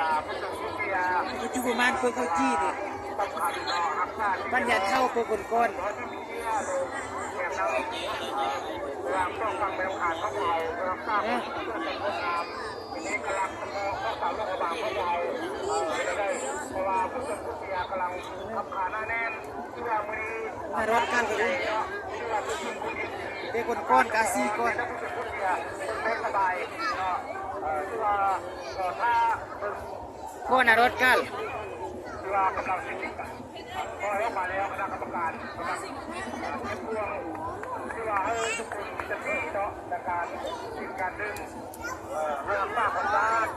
ດາຜູ້ຊົງຄຸນເຊຍ ປັດຈຸບັນເພິ່ນເຂົ້າຈີ່ນີ້ ສຳຄັນເນາະ ຮັກສາ ບັນຍັດເຂົ້າເພື່ອຄົນກ່ອນ ເພື່ອເປັນເຊຍໂດຍແນມນຳ ເພື່ອປ້ອງກັນແນວຂານຂອງພວກເຮົາ ເພື່ອຮັກສາຜົນປະໂຫຍດອັນງົດງາມ ເປັນເອກະລັກສະເພາະຂອງຊາວຫຼວງພະບາງຂອງພວກເຮົາ ເອີ ໄດ້ ເພາະວ່າຜູ້ຊົງຄຸນເຊຍກຳລັງຄັບຂາໜາແໜ້ນ ຖືວ່າມື້ນີ້ ມາຮອດກັນເລີຍ ເປັນຄົນກ່ອນກາຊີກ່ອນ ກ່ອນນະຮອດກັນ ຖືວ່າກຳລັງສິດ ກໍອອກມາແລ້ວ ຄະນະກຳມະການກຳລັງເກັບກວມ ຖືວ່າໃຫ້ທຸກຄົນມີສະຕິເນາະ ໃນການກິນການດື່ມ ເອີ ເພື່ອຮັກສາຄວາມສະອາດ.